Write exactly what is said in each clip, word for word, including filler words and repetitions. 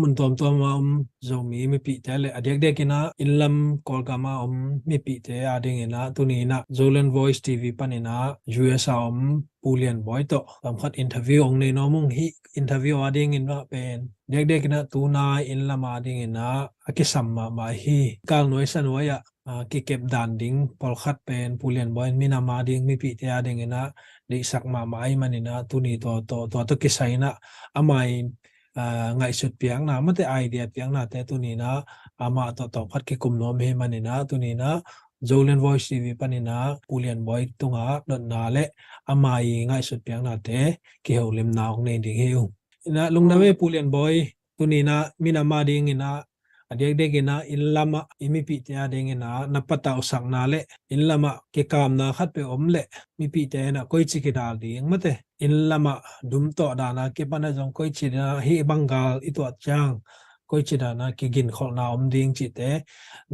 mun tuamtuam a om Zomi mipite le a diakdiak in ah innlam Kawlgam a om mipite adingin ah tuni in ah Zoland Voice T V panin ah U S a om Pu Lian Bawi tawh tawmkhat interview hong nei nuam ung. Hih interview adingin ah pen diakdiak in ah tunai innlam adingin ah a kisam mahmah hi. Kal nuai sa nuai ah aa, kikep dan ding pawlkhat pen Pu Lian Bawi in minam ading mipite adingin ah deihsak mahmah ahih manin ah tuni tua, tua, tua tawh kisai in ah ama ii, aa, ngaihsut piakna, amaute idea piaknate tuni in ah amah tawh tawmkhat kikum nuam ahih manin ah tuni in ah Zoland Voice T V panin ah Pu Lian Bawi tungah dotna le ama ii ngaihsut piaknate kiholimna hong nei ding hi ung. In ah lungdam ei Pu Lian Bawi, tuni in ah minam adingin ah a diakdiak in ah innlam ah i mipite adingin ah na patauhsakna le innlam ah kikamna khat peuh om leh mipite in ah koici kidal ding, amaute innlam ah dum tawh dan a kipan ah zong koici dan a hih bang gal i tuah ciang koici dan a kiginkholhna om ding cihte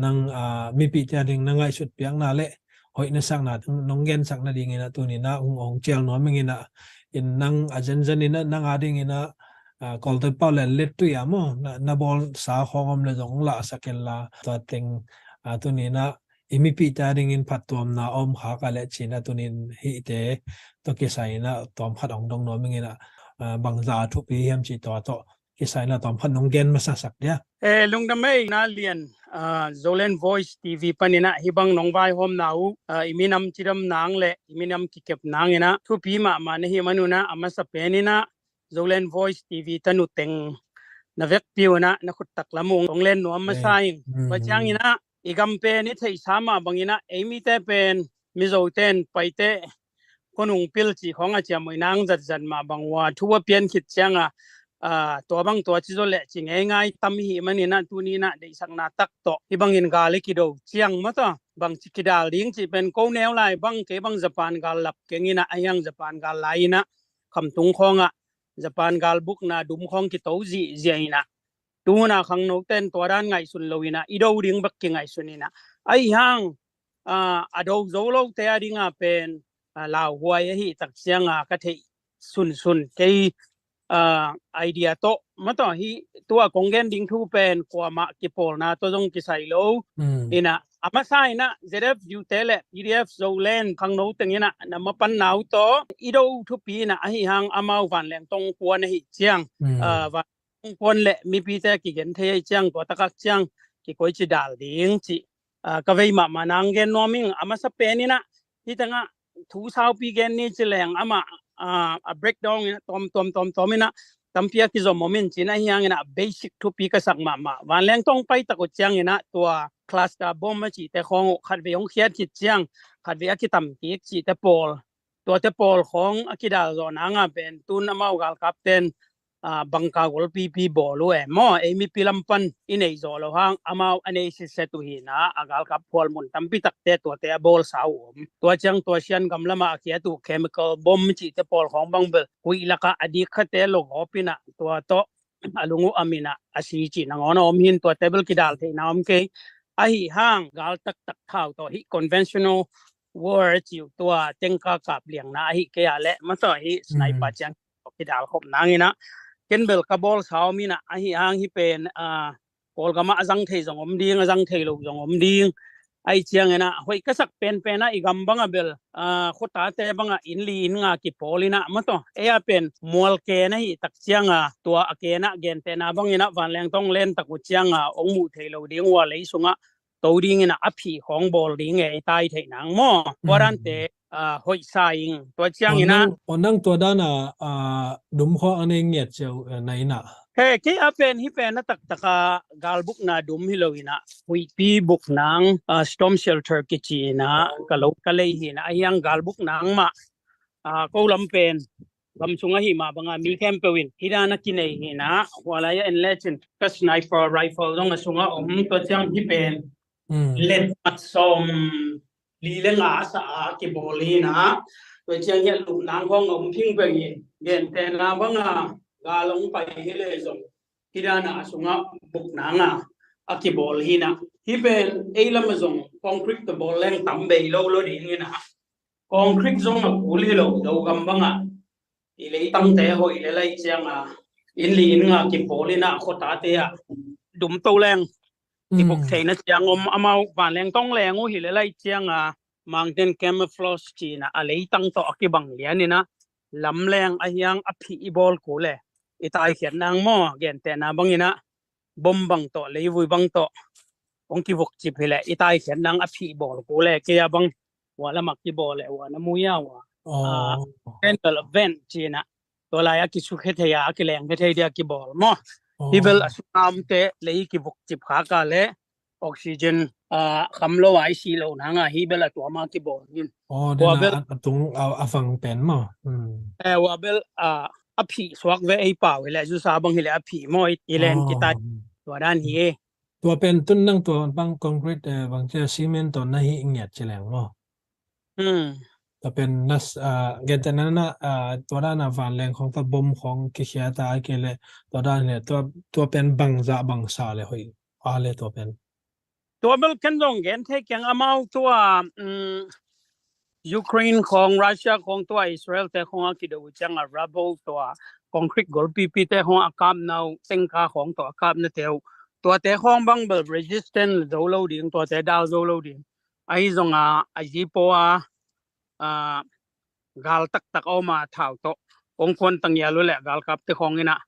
nang, aa, mipite ading na ngaihsut piakna le hoih na sakna nong gensak nadingin ah tuni in ah hong, hong cial nuam ing in ah, in nang a zenzen in ah nang adingin ah, aa, Kawlte pau le lettui a maw, na, na bawlsa khawng om le zong hong lahsak inla tua teng, aa, tuni in ah i mipite adingin phattuamna a om khak a leh ci in ah tuni in hihte tawh kisai in ah tawmkhat hong dong nuam ing in ah, aa, bangzah a thupi hiam cih tua tawh kisai in ah tawmkhat nong gen masasak dia. Eh, lungdam ei na Lian, ah, Zoland Voice T V panin ah hih bang nong vaihawmna uh, ah, i minam cidam nang le i minam kikep nang in ah thupi mahmah na hih man un ah a masa pen in ah Zoland Voice T V tanu teng na vekpi un ah na khuttak lam ung hong len nuam masa ing. Tua ciangin ah i gam pen i theihsa mah bangin ah ei mite pen Mizote in Paite khuanung pil cih khawng a ciamnuih nang zatzat mah bang uh a thu a pian khit ciang a, aa, tua bang tua ci zaw leh ci ngeingai tam i hih manin ah tuni in ah deihsakna tak tawh hih bangin gal i kido ciang maw tawh bangci kidal ding cih pen ko neu lai bang kei bang Japan gal lap keng in ah ahi hang Japan gal lai in ah khamtung khawng ah Japan gal bukna dum khawng kito zihziah in ah tu hun a khangnote in tua dan ngaihsun lo in ah i do ding bek kingaihsun in ah ahi hang, aa, a do zo lote ading a pen, aa, lauhuai ahih tak ciang a ka theih sunsun kei, aa, idea tawh maw tawh hih tu a kong gen ding thu pen kuamah kipawlna tawh zong kisai lo in ah a masa in ah Z F U te le P D F Zoland khangno teng in ah na mapanna uh tawh i do thupi in ah ahi hang amau vanleng tong kuan ahih ciang, aa, van kuan le mipite kigen thei ahih ciang tua takak ciang kikoici dal ding cih, aa, ka vei mahmah nang gen nuam ing. A masa pen in ah hih teng ah thu saupi gen ni ci leng amah, aa, a breakdown in ah tawm tawm tawm tawm in ah tampi a kizom om in ci in ah ahi hang in ah basic thupi ka sak mahmah. Vanleng tong pai tak uh ciangin ah tua cluster bomb a cihte khawng uh khatvei hong khiat khit ciang khatvei a kitam kik cihte pawl tuate pawl khawng a kidal zawh nang a pen tun amau galkapte in, aa, bangka golpipi bawl uh e maw ei mipi lam pan i nei zawh loh hang amau a nei sitset uh hi in ah a galkap phual mun tampi takte tuate a bawlsa uh om. Tua ciang tua Sian gam lam ah a khiat uh chemical bomb cihte pawl khawng bang bel huih lak ah a dik khate logawp in ah tua tawh a lung uh am in ah a si cih nangawn a om hi in tuate bel kidal theihna om kei. Ahi hang gal taktak thau tawh hih conventional war a ci uh tua tengka kap liangna ahi kei a leh maw tawh hih sniper ciang kidal khop nang in ah ken bel ka bawlsa om in ah ahi hang hih pen, aa, Kawlgam ah a zang thei zong om ding a zang thei lo zong om ding. Ahi ciangin ah hoih ka sak penpen ah i gam bang a bel, aa, khuatate bang ah inn li inn nga kipawl in ah maw tawh ei a pen mual ken ahih tak ciang a tua a ken ah gentehna bang in ah vanleng tong len tak uh ciang a hong muh thei lo ding uh a lei sung ah to ding in ah a phih khawng bawl ding e i tai theih nang maw. Tua dante, aa, hoih sa ing. Tua ciangin ah aw nang tua dan a, aa, dum khawng a nei ngiat cia uh, eh, na in ah. He kei a pen hih pen a taktak a galbukna dum hi lo in ah huihpi buk nang, aa, storm shelter kici in ah ka lo ka lei hi in ah ahi hang galbuk nang mah, aa, ko lam pen gam sung ahih mah bang a mi khempeuh in hih dan a kinei hi in ah hua lai a en lecin ka sniper rifle zong a sung a om tua ciang hih pen let mat sawm li le nga sa a kibawl hi in ah tua ciang hih a lup nang khawng a om phing peng hi. Gentehna bang a gal hong pai hi leh zong hih dan a sung ah buk nang a a kibawl hi in ah hih pen ei lam a zong concrete tawh bawl leng tam bei lo lo ding in ah concrete zong a kul hi lo Zogam bang ah i leitangte hoih le lai ciang a inn li inn nga kipawl in ah khuatate ah dumto leng kibuk theihna ciang om, amau vanleng tong leng uh hi le lai ciang a, mangten camouflage ci-in ah a leitang tawh a kibang lian in ah lam leng a hiang a phih i bawl kul le i taikhiat nang maw, gentehna bangin ah bom bang tawh, leivui bang tawh hong kivuk cip hi le i taikhiat nang a phih bawl kul le, kei a bang ua lamak kibawl le ua na mui a ua. Aw. Candle vent ci-in ah tua lai a kisukhia thei a, a kilengkhia thei dia kibawl maw. Hi bel a sunga omte lei kivuk cip khak a le oxygen kham lo a i si lo nang a hi bel a tua ma kibawl in. Aw, tua bel a tung a vang pen maw. Eh, ua bel a phih suak ve ei pau hi le zusa bang hi le a phih maw i len kitai. Tua dan hi e. Tua pen tun nang tua bang concrete, eh, bang cia cement tawh na hi ngiat ci leng maw. Tua pen nas, ah, gentehna na, ah, tua dan a vanleng khong ta bom khong kikhia ta a ke le tua dan le tua, tua pen bangzah bangsa le hoih a le tua pen. Tua bel ken zong gen thei keng amau tua, um, Ukraine khong, Russia khong tua Israel te khong a kido ciang a rubble tua concrete golpipi te khong a kapna uh, tengka khong tua a kapna te uh. Tua te khong bang bel resistant zo lo ding, tua te dal zo lo ding. Ahi zong a, a zipo a, a, gal taktak a om a thau tawh kong kuan tangial uh le galkap te khong in ah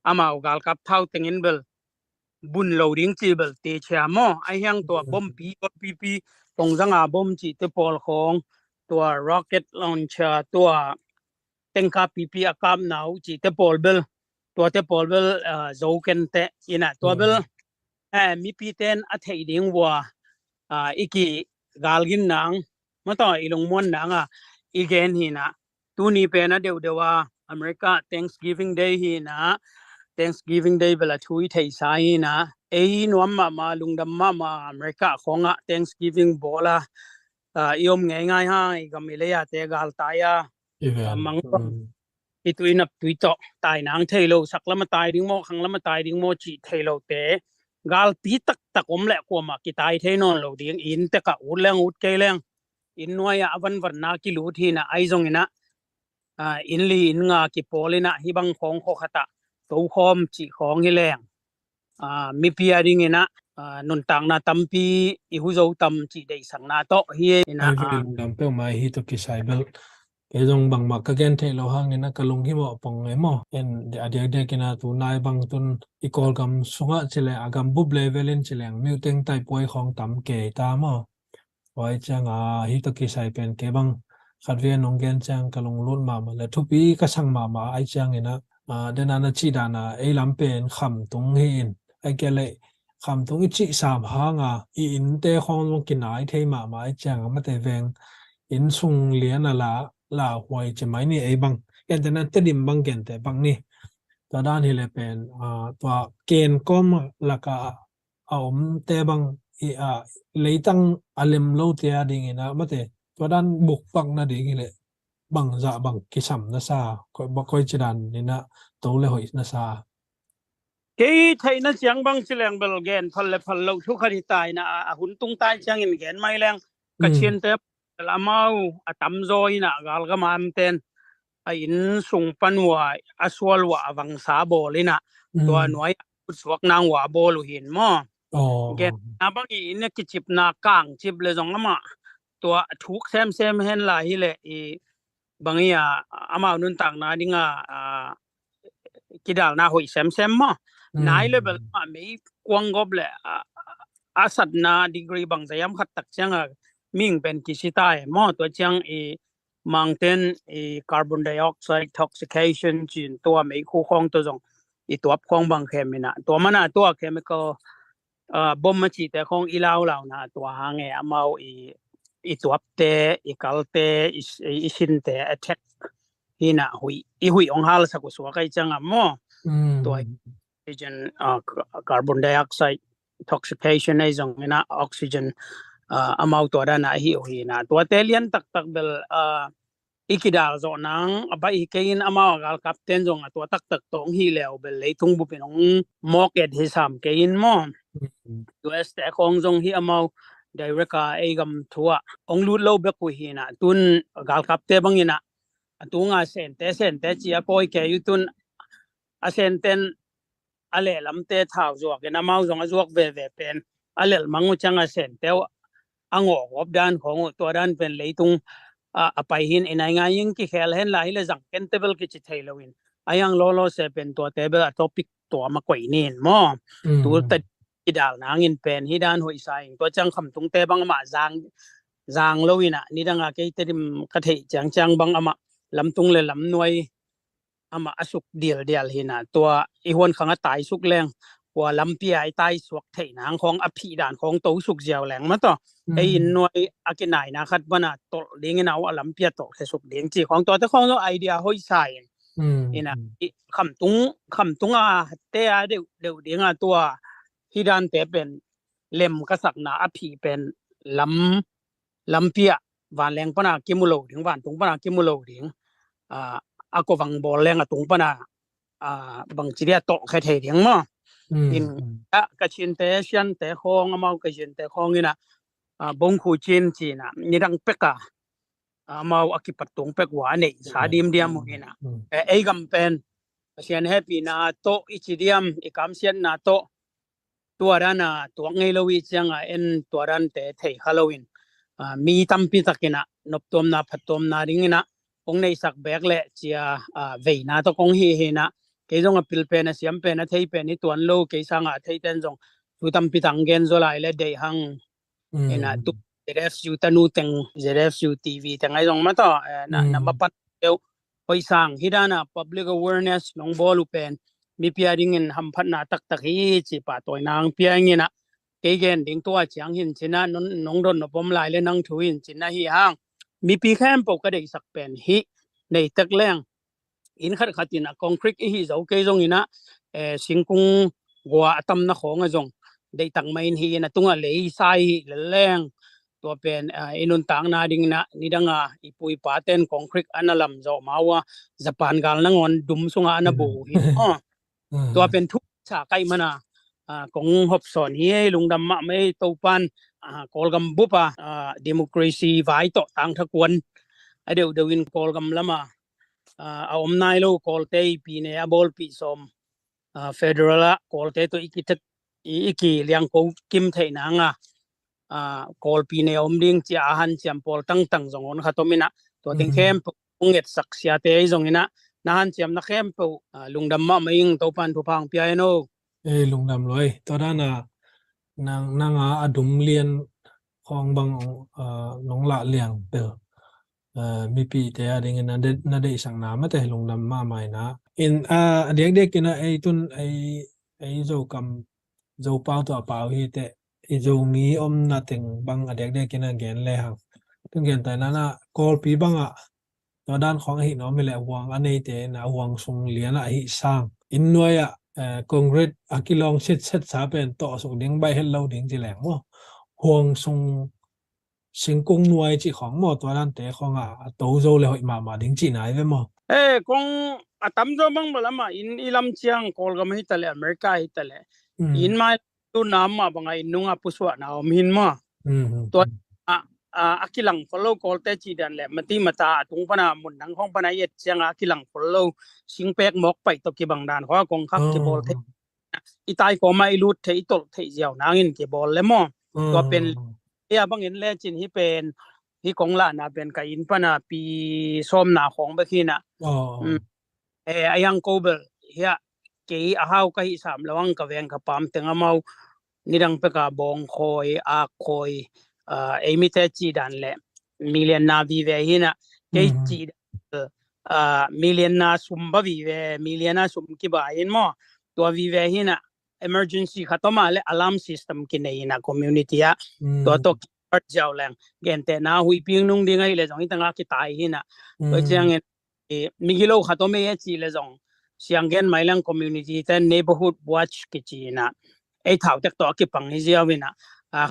amau galkap thau tengin bel bun lo ding ci bel te chia maw. Ahi hiang tua bom pi, bom pipi, tong zanga bom ci te pawl khong, tua rocket launcher, tua tengka pipi a kapna uh ci te pawl bel, tua te pawl bel, ah, zo ken te in ah tua bel, eh, mipi ten a thei ding ua, ah, i ki galgin nang, mataw i lungmuan nang a i gen hi in ah, tuni pen a deuhdeuh a America Thanksgiving Day hi in ah, Thanksgiving Day bel a thu i theisa hi in ah, ei nuam mahmah, lungdam mahmah America khong ah Thanksgiving bawl a, ah, i om ngeingai hang i gam i lei a te gal tai a, mang i tui nap tui tawh tai nang thei lo, sak lam a tai ding maw, khang lam a tai ding maw cih thei lo te galpi taktak om le kuamah kitai thei nawn lo ding, inn tek ah ut leng ut kei leng inn nuai ah a vanvanna kilut hi in ah, ahi zong in ah, ah, inn li inn nga kipawl in ah hi bang khong khua khat ah tokhawm cih khong hi leng, ah, mipi a ding in ah, ah, nuntakna tampi i hu zo tam cih deihsakna tawh hi in ah, ah, lungdam peuhmah hi tawh kisai bel. Kei zong bangmah ka gen theih loh hangin a ka lunghimawh pong ngei maw. En a diakdiak in a tunai bang tun i Kawlgam sungah ci leng a gambup level in ci leng muteng taipuai khawng tam kei ta maw. Huai ciang a hih tawh kisai pen kei bang khatvei nong gen ciang ka lunglut mahmah le thupi ka sang mahmah ai ciangin a, a, den a na cih dan a ei lam pen khamtung hi in. Ai kia leh khamtung i cih sam hang a i innte khawng zong kinai thei mahmah ai ciang a mate veng inn sung lian a la, lauhuai ci mai ni ei bang. Gentehna Tedim bang gente bang ni. Tua dan hi le pen, a, tua ken kawm lak a a omte bang i, a, leitang a lem lote a dingin a mate tua dan bukpakna ding hi le bangzah bang kisam na sa, koi, ba koi ci dan in a to le hoih na sa. Kei theihna ciang bang ci leng bel gen phal le phal loh thu khat hi ta in a, a hun tung tai ciangin gen mai leng ka, mm, ciante bel amau a tamzaw in a galgam a amten a inn sung pan ua a sual ua a vangsa bawl in a, mm, tua nuai a kutsuak nang ua bawl uh hin maw. Aw. Gen a bang i inn a kicipna kang cip le zong amah tua a thuk semsem hen la hi le i bang i a amau nuntakna ding a, a, kidalna hoih semsem maw. Mm. Nai le bel amah mei kuang gop le a, a satna degree bang zayam khat tak ciang a ming pen kisi ta e maw. Tua ciang i mangten i carbon dioxide toxication cin tua mei khu khawng tua zong i tuap khawng bang khem in a. Tua man a tua chemical, ah, bom a cihte khawng i laulauna tua hang e amau i, i tuapte, i kalte, i, i sinte attack hi in a huih, i huih hong halsak uh suak ai ciang a maw. Mm. Tua oxygen, ah, carbon dioxide toxication ei zong in a oxygen, ah, amau tua dan a hi uh hi in a. Tuate lian taktak bel, ah, i kidal zawh nang a baih hi kei in amau a galkapten zong a tua taktak tawng hi leu bel leitung bupin hong mawk et hi sam kei in maw. Mm. U S te khawng zong hi amau direct a ei gam thu ah hong lut lo bek uh hi in a tun galkapte bang in a a tunga sente sente ci a kawi kei uh tun a Senten a lehlamte thau zuakin amau zong a zuak veve pen a lelmang uh ciang a Sente uh a ngawgawp dan khawng uh tua dan pen leitung a, a pai hin i nai ngai in kikhel hen lai hi le zang kente bel kici thei loin a yang lawlaw se pen tuate bel a topic tua ma koih nin maw. Tu ta i dal nangin pen hi dan hoih sa in tua ciang Khamtungte bang amah zang zang lo in a nidang a keite dim ka theih ciangciang bang amah lamtung le lamnuai amah a suk dialdial hi na tua i huan khang a tai suk leng kua lampi a i tai suak theih nang khawng a phih dan khawng to suk ziau leng ma tawh ei inn nuai a kinaina khat pana tolh dingin a uh a lampi a tolh khe suk ding ci khawng tuate khawng lo idea hoih sa in ina i Khamtung Khamtung a te a deuh deuh ding a tua hi dante pen lem ka sakna a phih pen lam lampi ah vanleng pana kimu lo ding vantung pana kimu lo ding a kovang bawl leng a tung pana bangci dia tolh khe thei ding maw. In a Kachinte Siante khawng amau Kachinte khawng ina bongkhu cin cina nidang peka amau a kipat tung pek ua a neih sa dimdiam uh ina ei gam pen Pasian hehpihna tawh i ci diam i kamsiatna tawh tua dana tuak ngei lo i cianga en tua dante thei kha loin mi tampi takina noptuamna phattuamna dingina kong neihsak bek leh cia veina tawh kong hi hina kei zong a pil pen a siam pen a thei pen hi tuan lo kei sanga a thei ten zong tu tampi tang gen zaw lai le deih hang ina tu ZFU tanu teng ZFU TV teng ai zong mataw na mapan deuh hoih sang hi dana public awareness nong bawl uh pen mipi a dingin hamphatna taktak hi ci pahtawi nang pia ingina kei gen ding tua ciang hin cina nong dot nopom lai le nang thu hin cina hi hang mipi khempeuh ka deihsak pen hi nei tek leng inn khat khat in a concrete i hih zo kei zong ina singkung gua a tamna khawng a zong deihtak mai in hi ina tunga lei sai hi leleng tua pen i nuntakna dingina nidanga i pu i pa ten concrete ana lam zawh ma ua Japan gal nangawn dum sunga ana bu hi. Tua pen thu sa kaih mana kong hopsawn hi ei lungdam mahmah ei Topan Kawlgam bupa democracy vai tawh tangthakuan a deuhdeuh in Kawlgam lama a om nai lo Kawlte i pine a bawlpih sawm federal ah Kawlte tawh i kiliangko kim theih nanga Kawlpi nei a om ding cia a hanciam pawl tangtang zong on khat om ina tua teng khempeuh hong ngetsak siate ei zong ina na hanciamna khempeuh lungdam mahmah ing Topan thupha hong pia en o. Ei lungdam lua ei tua dana nang nanga a dum lian khawng bang nong lah liang pel mipite a dingin na deihsakna mate lungdam mahmah ina in a diakdiak ina ei tun ei ei Zokam Zopau tua pau hi teh i Zomi omna teng bang a diakdiak ina gen le hang tun gen tai nana Kawlpi bangah tua dan khawng ahi nawm hileh huang a neite ina huang sung lian ah ahi sang inn nuai ah concrete a kilawng sitset sa pen tawh suk ding baih het lo ding ci leng maw huang sung singkung nuai cih khawng maw tua dante khawng a to zo le hoih mahmah ding cihna i ve maw. E kong a tamzaw bang bel amah inn i lam ciang Kawlgam hi taleh America hi taleh inn mai tunna amah banga inn nunga pusuahna om hin maw. Tua a kilang khol lo Kawlte cih dan le mati mata a tung pana mun dang khawng pana i et cianga a kilang khol lo singpek mawk paih tawh kibang dan khawng a kong khak kibawl thei i tai kawma i lut thei i tolh thei ziau nangin kibawl le maw. Tua pen ia bangin lecin hi pen hi kong lahna pen ka inn pana pi sawmna khawng bek hina. E a yang ko bel hia kei a hau ka hih sam lo ang ka veng ka pam teng amau nidang peka bawngkhawi akkhawi ei mite cih dan le million na vive hina kei cih dan million na sum ba vive million na sum kiba in maw tua vive hina emergency khat om a le alarm system kinei ina community ah tua tawh kipat ziau leng gentehna huihpi nung ding ahi le zong hitanga kitai hina tua ciangin migilo khat om ei a cih le zong sianggen mai leng community te neighborhood watch kici ina ei thautek tawh a kipang hi ziau ina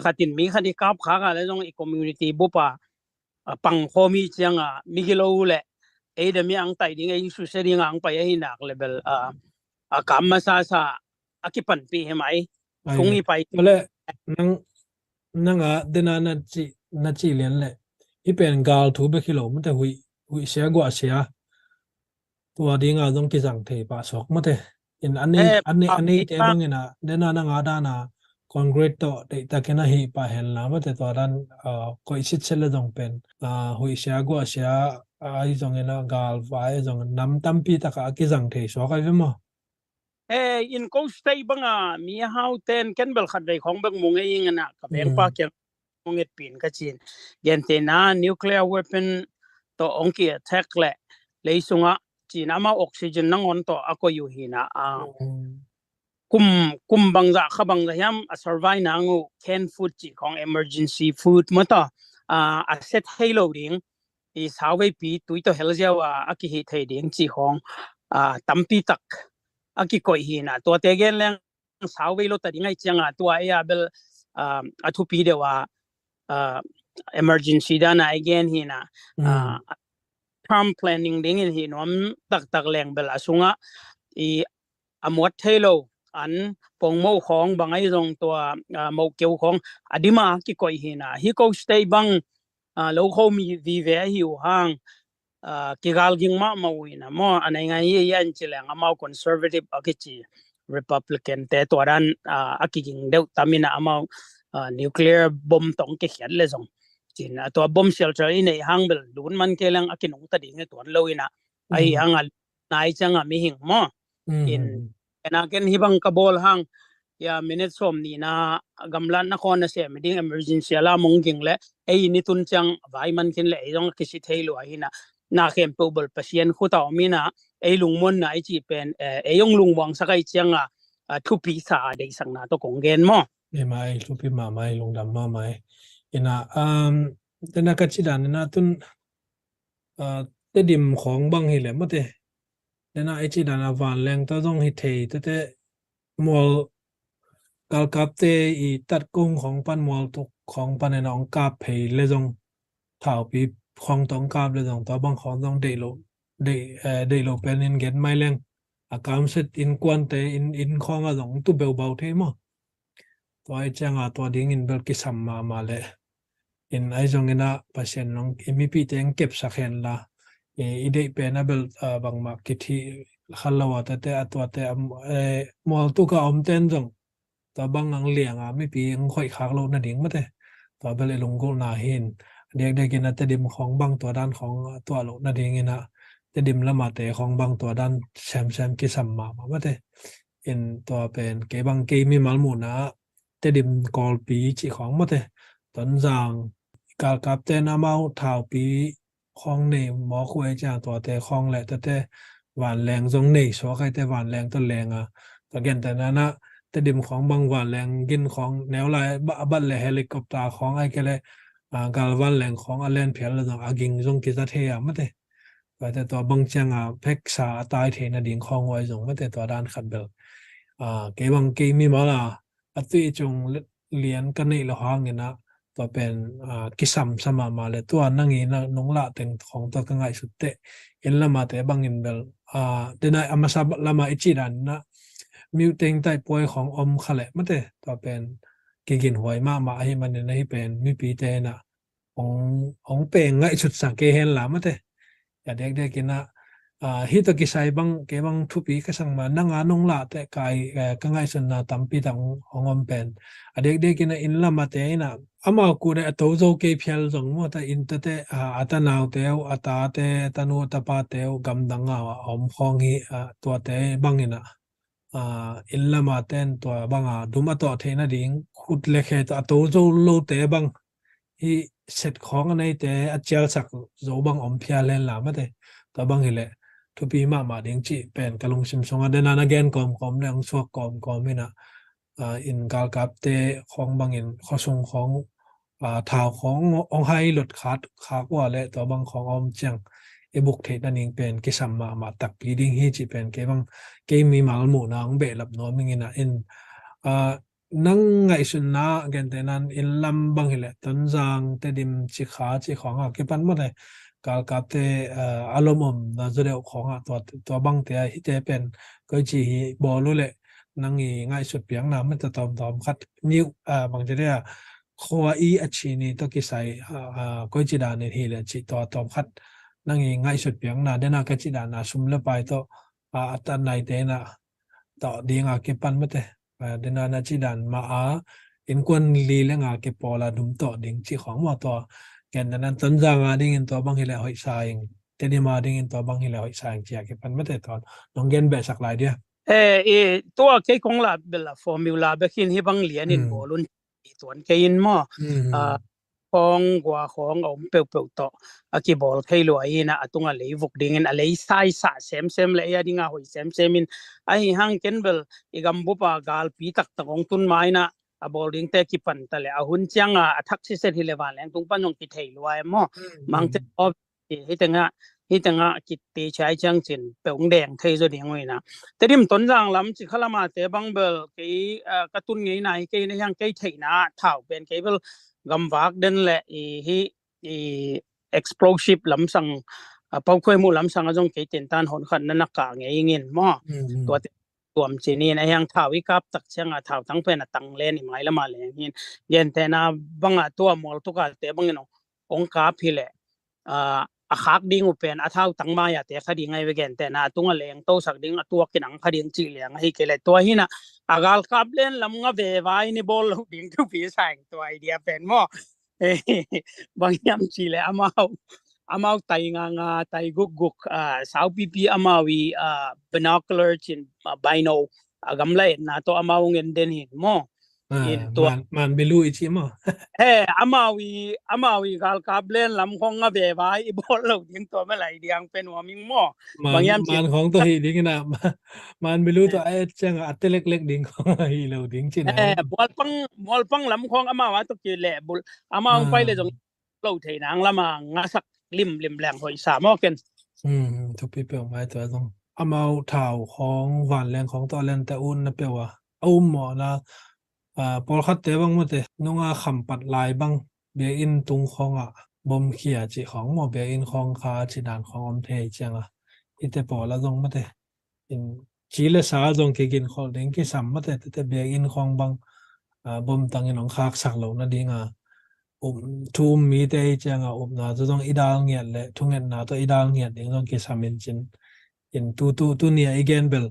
khatin mi khat i kap khak a le zong i community bupa a pang khawm hi cianga migilo le ei demi ang tai ding ei susia ding ang pai ahi nak le bel a kam masa sa a kipanpih hi mai. Ai thung le i pai. Tua le nang nanga dena na ci na ci lian le hi pen gal thu bek hi lo mate huih huih sia guah sia tua dinga zong kizang thei pah sawk mate. In a nei, eh, a nei, a, a neite bangin ah, dena na ngah dan a concrete tawh deihtakin a hih pah hen la, mate, tua dan, ah, koih sitset le zong pen, ah, huih sia guah sia, ah, ahi zongin ah galvai zong nam tampi takah a kizang thei suak ahi ve maw? Eh, in ko state banga mi a hau ten ken bel khat vei khawng bek mu ngei ing in ah, ka vengpa kiang hong etpin ka cin. Gentehna nuclear weapon tawh hong ki attack leh lei sungah cin amau oxygen nangawn tawh a koih uh hina, ah, kum, kum bangzah kha bangzah hiam a survive nang uh canned food cih khawng, emergency food maw tawh, ah, a set thei lo ding, i sauveipi tui tawh hel ziau a a kihih thei ding cih khawng, ah, tampi tak a kikoih hina. Tuate gen leng sauvei lo ta ding ahi cianga tua ei a bel, ah, a thupi deuh a, ah, emergency dana ei gen hina, ah, term planning dingin hi nuam taktak leng bel a sungah i a muat thei lo an pongmo khawng bang ahi zong tua, ah, mohkeu khawng a dima kikoih hina. Hi ko state bang, ah, lo kho mi vive ahi uh hang, ah, kigal ging mahmah uh ina maw, a nei ngai hi, hi an ci leng amau conservative a kici Republican te tua dan, ah, a kiging deuh tam ina amau, ah, nuclear bomb tawh kikhiat le zong cin, ah, tua bomb shelter i neih hang bel lun man kei leng a kinungta ding hi tuan lo ina, ahi hang a nai cianga mihing maw. In ena ken hi bang ka bawl hang, ya, minute sawm nihna gamlatna khawng a sem ding emergency alarm hong ging le ei ni tun ciang vai man khin le ei zong a kisi thei lua hina. Na khempeuh bel Pasian khut a om ina, ei lungmuanna i cih pen, eh, ei hong lungmuangsak ahi cianga, ah, thupi sa a deihsakna tawh kong gen maw. Ei mai, thupi mahmah ei, lungdam mahmah ei. Ina, um, dena ka ci dan ina tun, ah, Tedim khawng bang hi le mate. Dena ei ci dan a vanleng tawh zong hi thei tete, mual galkapte i tat kung khawng pan, mual tuk khawng pan ena hong kap phei le zong, thaupi khawng tawh hong kap le zong, tua bang khawng zong deih lo, deih, eh, deih lo pen in gen mai leng, a kamset innkuante in, inn khawng a zong tu beubau thei maw. Tua ahi cianga tua dingin bel kisam mahmah le. In ahi zongin ah Pasian nong i mipite hong kepsak hen la, i, i deih pen a bel, ah, bangmah kithi khat lo a tete a tuate, am, eh, mual tuka om ten zong tua bang ang lianga mipi ang khoih khak lo nading mate. Tua bel i lunggulhna hin, a diakdiakin a Tedim khawng bang tua dan khawng tuah lo nadingin ah Tedim lamate khawng bang tua dan semsem kisam mahmah mate. In tua pen kei bang kei mimal muhna ah Tedim Kawlpi cih khawng mate. Tonzang galkapten amau thaupi khawng nei mawk uh ei ciang tuate khawng le tete vanleng zong nei suak aite, vanleng tawh leng a. Tua gentehna ah Tedim khawng bang vanleng gin khawng neu lai a bat le helicopter khawng ai kei le, ah, gal vanleng khawng a len phial le zong a ging zong kiza thei a mate. Tuate tua bang cianga pheksa a tai thei nading khawng uh ai zong mate tua dan khat bel. Ah, kei bang kei mimal a a tui cung lian ka neih lo hangin ah tua pen, ah, kisam sa mahmah le tua nang i na nung lah teng khawng tua ka ngaihsut teh. Inn lamate bangin bel, ah, dena a masa lama i cih dan in ah mute teng tai puai khawng om kha le mate tua pen kigin huai mahmah ahi manin ahi pen mipite in ah hong, hong peng ngaihsut sa kei hen la mate. A diakdiakin ah, ah, hih tawh kisai bang kei bang thupi ka sang ma nang a nong lah teh kai, eh, ka ngaihsutna tampi tak hong, hong om pen. A diakdiakin ah inn lamate in ah amau kune a to zo kei phial zong maw ta inn tete, ah, a tanaute uh, a tate, a tanu, a tapate uh gamdang a om khawng hi, ah, tuate bangin ah, ah, inn lama ten tua banga dum a tuah theih nading khut le khe tawh a to zo lote bang hi set khawng a neite a cialsak zo bang om phial hen la mate. Tua bang hileh thupi mahmah ding cih pen ka lungsim sungah dena na gen kawmkawm le hong suak kawmkawm in ah, ah, in galkapte khawng bangin khuasung khawng, ah, thau khawng hong hai lot khat khak ua le tua bang khawng a om ciang i buk theih nading pen kisam mahmah takpi ding hi cih pen kei bang kei mimal muhna hong behlap nuam ing in ah in, ah, nang ngaihsutna gentehna in lam bang hileh Tonzang, Tedim, Cikha cih khawng a kipan mawte galkapte, ah, a lomomna zaw deuh khawng ah tua, tua bangte ah hihte pen koici hi bawl uh leh nang i ngaihsut piakna mawte tawmtawm khat niuh, ah, bangci dei a khua i a cini tawh kisai, ah, ah, koici danin hileh cih tua tawm khat nang i ngaihsut piakna dena ka cih dana sum le pai tawh, ah, a tan naite in ah tawh dinga kipan mate. Dina na ci dan ma a innkuan li le nga kipawl a dum tawh ding ci khawng maw, tua ken na nan Tonzang a dingin tua bang hileh hoihsa ing, Tedim a dingin tua bang hileh hoihsa ing ci a kipan mate, tua nong gen behsak lai dia. Eh, i tua kei kong la bel a formula bek hin hi bang lian in bawl un, i tuan kei in maw. Khawng gua khawng a om peuhpeuh tawh a kibawl thei lua hi na, a tunga lei vuk dingin a lei saisah semsem le ei a dinga hoih semsem in, ahi hang ken bel i gambup a galpi taktak hong tun ma ina, a bawl dingte kipan ta le a hun cianga a thak siset hi le vanleng tung pan hong kithei lua e maw. Mangte aw, hitengah hitengah kitti ciai ciang cin peuh hong deng thei zaw ding uh ina. Tedim Tonzang lam ci kha lama te bang bel kei ka tun ngeina hi kei na hiang kei theihna thau pen kei bel gamvak den le i hi i explosive lamsang, a, paukhuai mu lamsang a zong kei tentan hon khat na na ka ngei ngin maw. Tuate tuam cinin a hiang thau i kap tak cianga thau tang pen a tang len i mai lama leng hin. Gentena banga tua mual tuka te bangin ong kap hi le, a, a khak ding uh pen a thau tang mai a te kha ding ai ve, gentena a tunga leng tosak ding a tuak kinang kha ding cih liang ahi kei le tua hina a galkap len lam nga vevai ni bawl lo ding thupi saing tua idea pen maw. Bang hiam ci le amau amau tai nga nga tai guk guk, a, sau pipi amau i, a, binocular cin, a, bino a gamla etna tawh amau ngen den hin maw. In tua man bilu i ci maw. He amau i amau i galkap len lam khong nga vevai i bawl lo ding tua malai diang pen wa ming maw. Bang hiam ci man khong tawh hi ding ina man bilu tawh a et cianga a te leklek ding khong hi lo ding cin. He mualpang mualpang lam khong amau a tawh ki le bul amau pai le zong lo thei nang lama ngasak limlim leng hoih sa maw ken. Thupi peuh mai tua zong amau thau khawng vanleng khawng tawh lente un na peuh a a um mawhna, a, pawlkhatte bang mawte nunga khampat lai bang biakinn tung khawngah bom khia cih khawng maw, biakinn khawng kha cih dan khawng om thei cianga hite pawla zong mawte in ci le sa zong kigin khol ding kisam mate tete biakinn khawng bang, a, bom tangin hong khaksak lo nadinga um thu um mite i cianga upna tawh zong i dal ngiat le thungetna tawh i dal ngiat ding zong kisam in cin. In tu tu tu nia i gen bel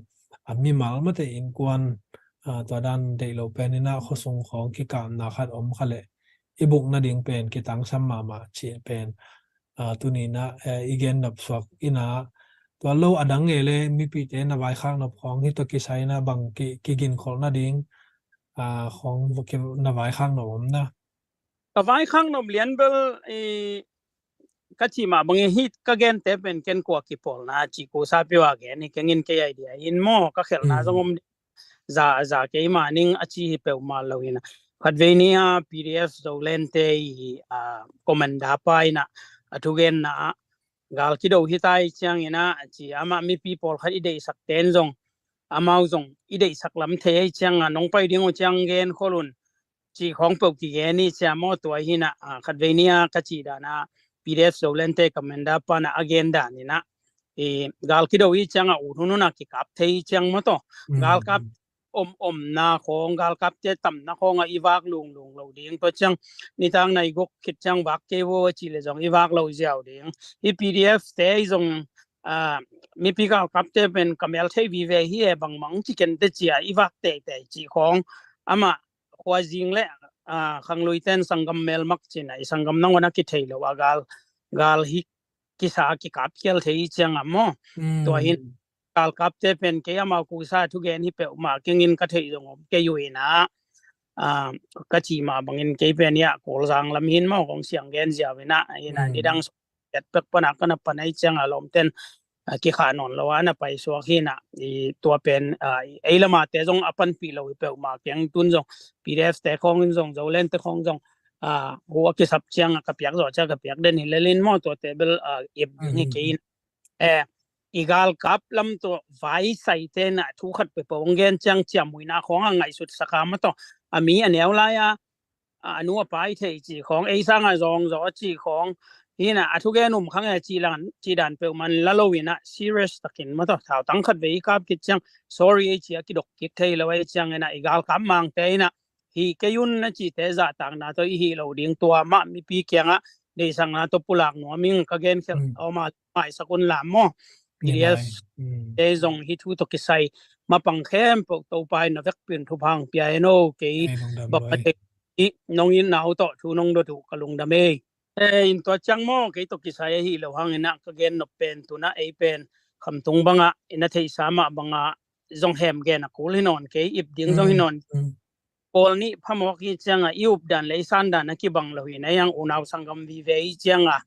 a mimal mate innkuan, a, tua dan deih lo pen ina khuasung khawng kikamna khat om kha le i buk nading pen kitangsam mahmah cih pen, a, tunina, eh, i gen nop suak ina tua lo a dang nge le mipite na vaikhak nop khawng hi tawh kisai na bang ki, kigin kholh nading, a, khawng na vaikhak nop om na. Ka vaikhak nop lian bel i ka cih mah bangin hi ka gente pen ken kua kipawlna cih kusa peuh a gen hi kengin kei idea in maw ka khelhna zong om za za keima ning a ci hi peuhmah lo ina. Khatvei ni a P D F Zolente i, a, commander pa ina a thugenna ah gal kido hi ta i ciang ina a ci amah mipi pawlkhat i deihsak ten zong amau zong i deihsak lam thei a i cianga nong pai ding uh ciang gen khol un cih khawng peuh kigen i ciang maw tua hina, a, khatvei ni a ka cih dana P D F Zolente commander pana a gen dan ina i gal kido i cianga ut hunhuna kikap thei i ciang maw tawh galkap om omna khawng galkapte tamna khawnga i vak lunglung lo ding tua ciang nitang nai guk khit ciang vak kei vo a cih le zong i vak lo ziau ding. I P D F te i zong, a, mipi galkapte pen ka mel thei vive hi e bangmang ci kente cia i vak teitei cih khawng amah khuazing le, a, khangluiten sanggam melmak cina i sanggam nangawn a kithei lo a gal gal hi kisa kikap khial thei i cianga maw. Tua hin galkapte pen kei amau kusa thugen hi peuhmah kengin ka theih zong om kei uh ina, a, ka cih mah bangin kei pen ia Kawlzang lam hin maw kong siang gen ziau ina ina nidang pek pana kana pan a i cianga lawmten, a, kikhah nawn lo a na paisuak hina i tua pen, a, ei lama te zong a panpih lo hi peuhmah keng tun zong P D F te khawngin zong Zolente khawng zong, a, hu a kisap cianga ka piak zawh cianga ka piak den hi lelin maw tuate bel, a, ip ding hi kei in. Eh, i galkap lam tawh vai saite na thu khat peuhpeuh hong gen ciang ciamhuina khawng a ngaihsut saka maw tawh a mi a neu lai a, a, a nu a pa i thei cih khawng ei sanga zawng zaw a cih khawng hina a thugen um khang e cih lan cih dan peuhmah la lo ina serious takin maw tawh thau tang khatvei i kap kit ciang sorry ei ci a kidok kik thei lo ei ciang ina i galkap mangte ina hi kei un na cihte zahtakna tawh i hih lo ding tua mah mipi kiangah deihsakna tawh pulak nuam ing ka gen khelh a om a maisak un lam maw. P D F te zong hi thu tawh kisai mapang khempeuh Topa in na vekpi in thupha hong pia hen aw. Kei bang a thei i nong itna uh tawh thu nong dot uh ka lungdam ei. Eh, in tua ciang maw, kei tawh kisai ahi lo hangin ah ka gen nop pen tu-in ah ei pen khamtung bangah i na theihsa mah bangah zong hem gen a kul hi nawn kei, ip ding zong hi nawn. Pawl nih phamawk hi ciangah i updan le i sandan a kibang lo hi na, i hang unau sanggam vive hi ciangah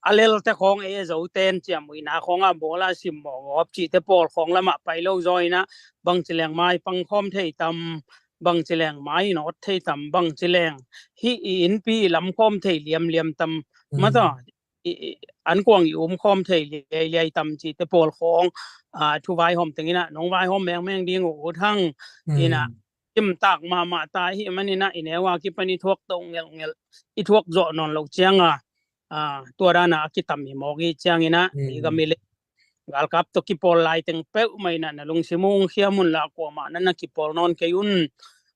a lelte khawng ei a zoten ciammuihna khawngah bawl a simmawh gawp cihte pawl khawng lamah pai lo zaw in ah bangci leng mai pang khawm thei tam, bangci leng mai nawt thei tam, bangci leng hih i innpi i lam khawm thei liamliam tam, mataw, an kuang i um khawm thei liailiai tam cihte pawl khawng thu vaihawm teng in ah nong vaihawm mengmeng ding uh ut hang. In ah kimtak mahmah ta ahih manin ah i neu a kipan i thuak to ngelhngelh, i thuak zawh nawn loh ciangah tua dan a kitam hi mawk hi ciangin ah i gam i lei galkap tawh kipawl lai teng peuhmah in ah na lungsim uh hong khiam un la, kuamah na na kipawl nawn kei un.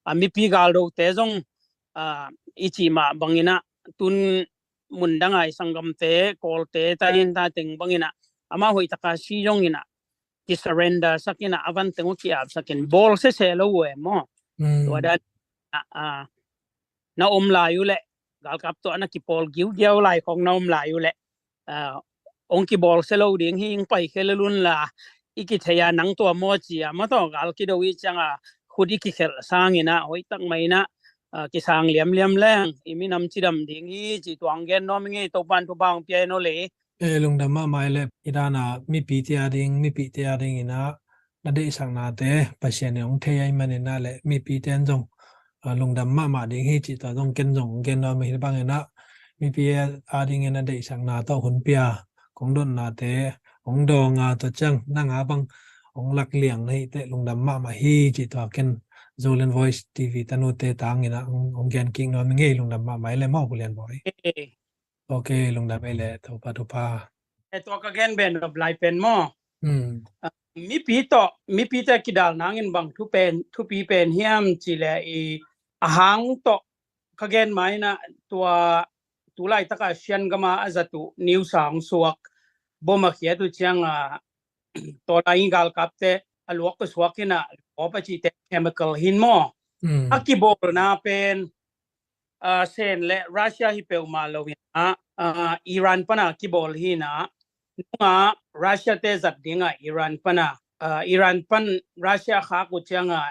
A mipi galdote zong i cih mah bangin ah tun mun dang a i sanggamte, Kawlte, Tainta teng bangin ah amah hoih taka si zongin ah ki surrender sak in ah a van teng uh ki-ap sak in bawl sese lo uh e maw. Tua dan ah na om lai uh leh galkap tawh a na kipawl giugiau lai khawng na om lai uh leh hong kibawl se lo ding hi, hong paikhia lel un la, i kithei a nang tua maw ci a mataw gal kido i ciangah khut i kikhelh sangin ah hoihtak mah in ah kisang liamliam leng i minam cidam ding hi cih tua hong gen nuam i ngei. Topa'n thupha hong pia hen aw le. Eh, lungdam mahmah i le, i dan a mipite a ding, mipite a dingin ah na deihsaknate Pasian in hong thei ahih manin ah le mipite in zong lungdam mahmah ding hi cih tua zong ken zong gen nuam hi bangin ah mipi a dingin a deihsakna tawh hun pia kong dotnate hong dawng a, tua ciang nang a bang hong lak liang na hih teh lungdam mahmah hi cih tua ken Zoland Voice T V tanute tangin ah hong gen kik nuam i ngei. Lungdam mahmah i le maw, Pu Lian Bawi. Ok, lungdam ei le, Topa thupha. E, tua ka gen ben nop lai pen maw, mipi tawh, mipite kidal nangin bang thu pen, thupi pen hiam cih leh i a hang tawh ka gen mah in ah tua tu laitak a Sian gam a a zat uh news a hong suak bom a khiat uh ciangah tua lai i galkapte a luak a suak in ah lawp a cihte chemical hi in maw. A kibawlna pen Sen le Russia hi peuhmah lo in ah Iran pan a kibawl hi in ah, nung a Russia te zat ding a Iran pan a, Iran pan Russia khak uh ciangah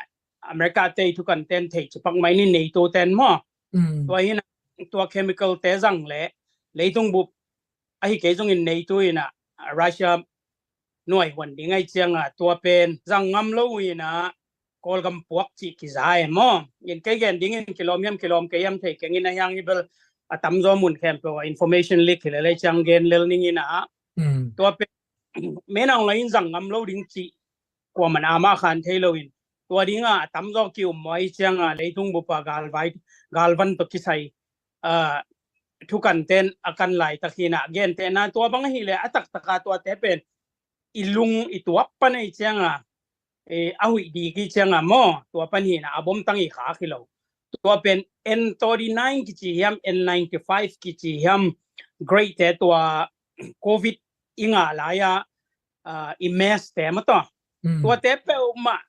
America te i thukan ten thei cipak mai ni, NATO ten maw. Tua hi in ah tua chemical te zang le leitung bup ahi kei zongin NATO in ah Russia nuai huan ding ahih ciangah tua pen zang ngam lo uh in ah Kawlgam puak cih kiza e maw. In kei gen dingin kilawm hiam kilawm kei hiam thei keng in, a hiang hi bel a tamzaw mun khempeuh ah information leak hi lel ahih ciang gen lel ning in ah tua pen menang lai in zang ngam lo ding cih kuaman ama khan thei lo in, tua dingah a tamzaw ki-um maw ahih ciangah leitung bup a galvai, galvan tawh kisai thukan ten a kan laitak hi in ah, gentehna tua bang ahih leh a taktak a tuate pen i lung i tuap pan ahih ciangah a huih dik ahih ciangah maw, tua pan hi in ah a bomtang i khak hi lo. Tua pen N thirty-nine kici hiam, N ninety-five kici hiam, grade te tua Covid i ngah lai-a i mask te maw tawh, tuate peuhmah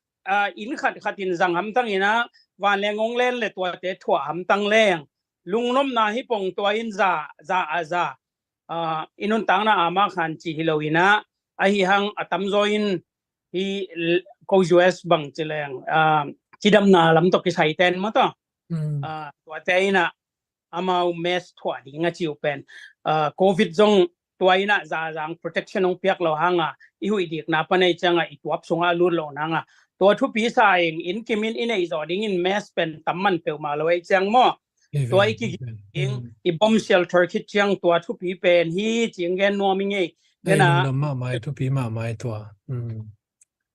inn khatkhat in zang hamtang in ah vanleng hong len le tuate thuah hamtang leng lungnopna hi pong, tua in za, za a za i nuntakna ama khan cih hi lo in ah, ahi hang a tamzaw in hi ko U S bang ci leng cidamna lam tawh kisai ten maw tawh, tuate in ah amau mask thuah ding a ci uh pen Covid zong tua in ah zazang protection hong piak lo hang a, i huih dikna pan ahih ciangah i tuap sungah a lut loh nang a, tua thupi sa ing in, kim in i neih zawh dingin mask pen tam man peuhmah lo ahih ciang maw. Tua i kiging i bomb shelter khit ciang tua thupi pen hi ci-in gen nuam i ngei. Ei, lungdam mahmah, thupi mahmah tua.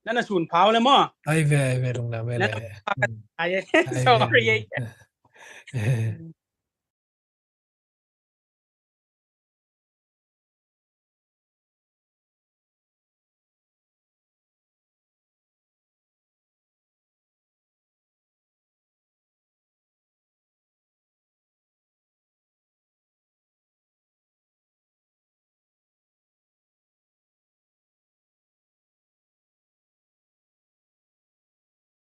Na na sun phau le maw. Ai ve, ai ve, lungdam ve le. Sorry.